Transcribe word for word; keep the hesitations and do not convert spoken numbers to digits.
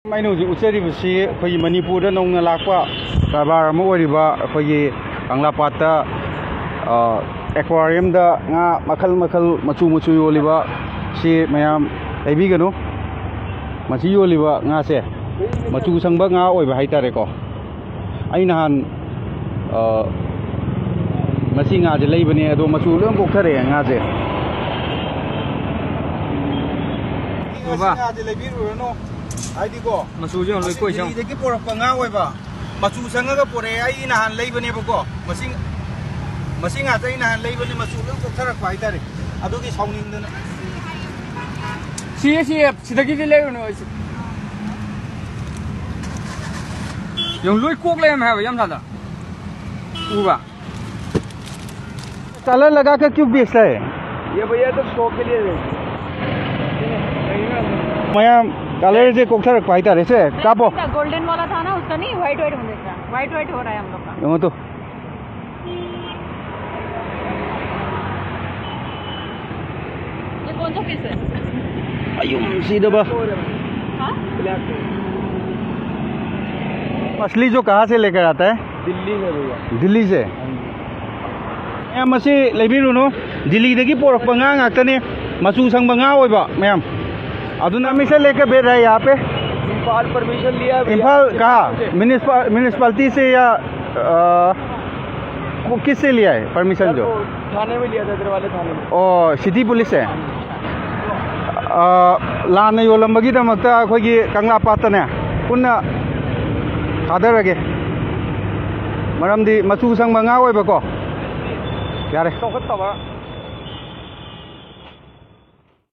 ꯑꯩꯅ ꯍꯧꯖꯤꯛ ꯎꯠꯆꯔꯤꯕꯁꯤ ꯑꯩꯈꯣꯏꯒꯤ ꯃꯅꯤꯄꯨꯔꯗ ꯅꯧꯅ ꯂꯥꯛꯄ ꯀꯔꯕꯥꯔ ꯑꯃ ꯑꯣꯏꯔꯤꯕ ꯑꯩꯈꯣꯏꯒꯤ ꯀꯪꯂꯥꯄꯥꯠꯇ, ꯑ, ꯑꯦꯀ꯭ꯋꯥꯔꯤꯌꯝꯗ ꯉꯥ ꯃꯈꯜ ꯃꯈꯜ, ꯃꯆꯨ ꯃꯆꯨ ꯌꯣꯜꯂꯤꯕ ꯁꯤ ꯃꯌꯥꯝ ꯂꯩꯕꯤꯒꯅꯨ꯫ ꯃꯁꯤ ꯌꯣꯜꯂꯤꯕ ꯉꯥꯁꯦ ꯃꯆꯨ ꯁꯪꯕ ꯉꯥ ꯑꯣꯏꯕ ꯍꯥꯏꯇꯥꯔꯦꯀꯣ꯫ ꯑꯩ ꯅꯍꯥꯟ, ꯑ, ꯃꯁꯤ ꯉꯥꯁꯦ ꯂꯩꯕꯅꯦ, ꯑꯗꯣ ꯃꯆꯨ ꯂꯣꯏ ꯀꯣꯛꯊꯔꯛꯑꯦ ꯉꯥꯁꯦ꯫ ꯕꯥ꯫ ꯃꯁꯤ ꯉꯥꯁꯦ ꯂꯩꯕꯤꯔꯨꯔꯅꯨ꯫ ꯍꯥꯏꯗꯤꯀꯣ, ꯃꯆꯨꯁꯦ ꯌꯦꯡꯉꯨ, ꯂꯣꯏ ꯀꯣꯏ ꯆꯪꯉꯨ꯫ ꯗꯤꯜꯂꯤꯗꯒꯤ ꯄꯣꯔꯛꯄ ꯉꯥ ꯑꯣꯏꯕ, ꯃꯆꯨ ꯁꯪꯉꯒ ꯄꯣꯔꯛꯑꯦ꯫ ꯑꯩ ꯅꯍꯥꯟ ꯂꯩꯕꯅꯦꯕꯀꯣ, ꯃꯁꯤ, ꯃꯁꯤ ꯉꯥꯁꯦ ꯑꯩ ꯅꯍꯥꯟ ꯂꯩꯕꯅꯦ, ꯃꯆꯨ ꯂꯣꯏ ꯀꯣꯛꯊꯔꯛꯄ ꯍꯥꯏꯇꯥꯔꯦ꯫ ꯑꯗꯨꯒꯤ ꯁꯥꯎꯅꯤꯡꯗꯅ꯫ ꯁꯤ, ꯁꯤ, ꯁꯤꯗꯒꯤꯗꯤ ꯂꯩꯔꯨꯅꯨ꯫ ꯑꯩꯁꯨ ꯌꯦꯡꯉꯨ, ꯂꯣꯏ ꯀꯣꯛ ꯂꯩꯔꯝꯃꯦ ꯍꯥꯏꯕ, ꯌꯥꯝ ꯊꯥꯗ꯫ ꯎꯕ? कलर लगा के क्यों बेचता है? ये भैया तो शौक के लिए। ꯃꯌꯥꯝ ꯀꯂꯔꯁꯦ ꯀꯣꯛꯊꯔꯛꯄ ꯍꯥꯏꯇꯥꯔꯦ꯫ ꯁꯦ, ꯀꯥꯞꯄꯣ꯫ गोल्डन वाला था ना, उसका नहीं, व्हाइट व्हाइट हो रहा है हम लोग का। व्हाइट व्हाइट हो रहा है हम लोग का। ꯌꯦꯡꯉꯣ ꯇꯨ꯫ ये कौन सा पीस है? ꯑꯌꯨꯝ ꯁꯤꯗꯕ꯫ हाँ? असली जो कहाँ से लेकर आता है? दिल्ली से भैया। दिल्ली से? हाँ जी। ꯃꯌꯥꯝ ꯃꯁꯤ ꯂꯩꯕꯤꯔꯨꯅꯨ, ꯗꯤꯜꯂꯤꯗꯒꯤ ꯄꯣꯔꯛꯄ ꯉꯥ ꯉꯥꯛꯇꯅꯦ, ꯃꯆꯨ ꯁꯪꯕ ꯉꯥ ꯑꯣꯏꯕ ꯃꯌꯥꯝ꯫ ꯑꯗꯨꯅ ꯍꯃꯦꯁꯥ ꯂꯦꯀꯔ ꯕꯦꯆ ꯔꯍꯥ ꯍꯦ ꯌꯍꯥ ꯄꯦ? इम्फाल परमिशन लिया है भैया। इम्फाल कहाँ? म्युनिसिपा-, म्युनिसिपालिटी से या, अ, वो किससे लिया है परमिशन जो? वो थाने में लिया था, इधर वाले थाने में। ओ, सिटी पुलिस से? ꯑ, ꯂꯥꯟꯅ ꯌꯣꯜꯂꯝꯕꯒꯤꯗꯃꯛꯇ ꯑꯩꯈꯣꯏꯒꯤ ꯀꯪꯂꯥ ꯄꯥꯠꯇꯅꯦ ꯄꯨꯟꯅ ꯊꯥꯗꯔꯒꯦ꯫ ꯃꯔꯝꯗꯤ ꯃꯆꯨ ꯁꯪꯕ ꯉꯥ ꯑꯣꯏꯕꯀꯣ꯫ ꯌꯥꯔꯦ꯫ ꯆꯥꯎꯈꯠꯇꯕ꯫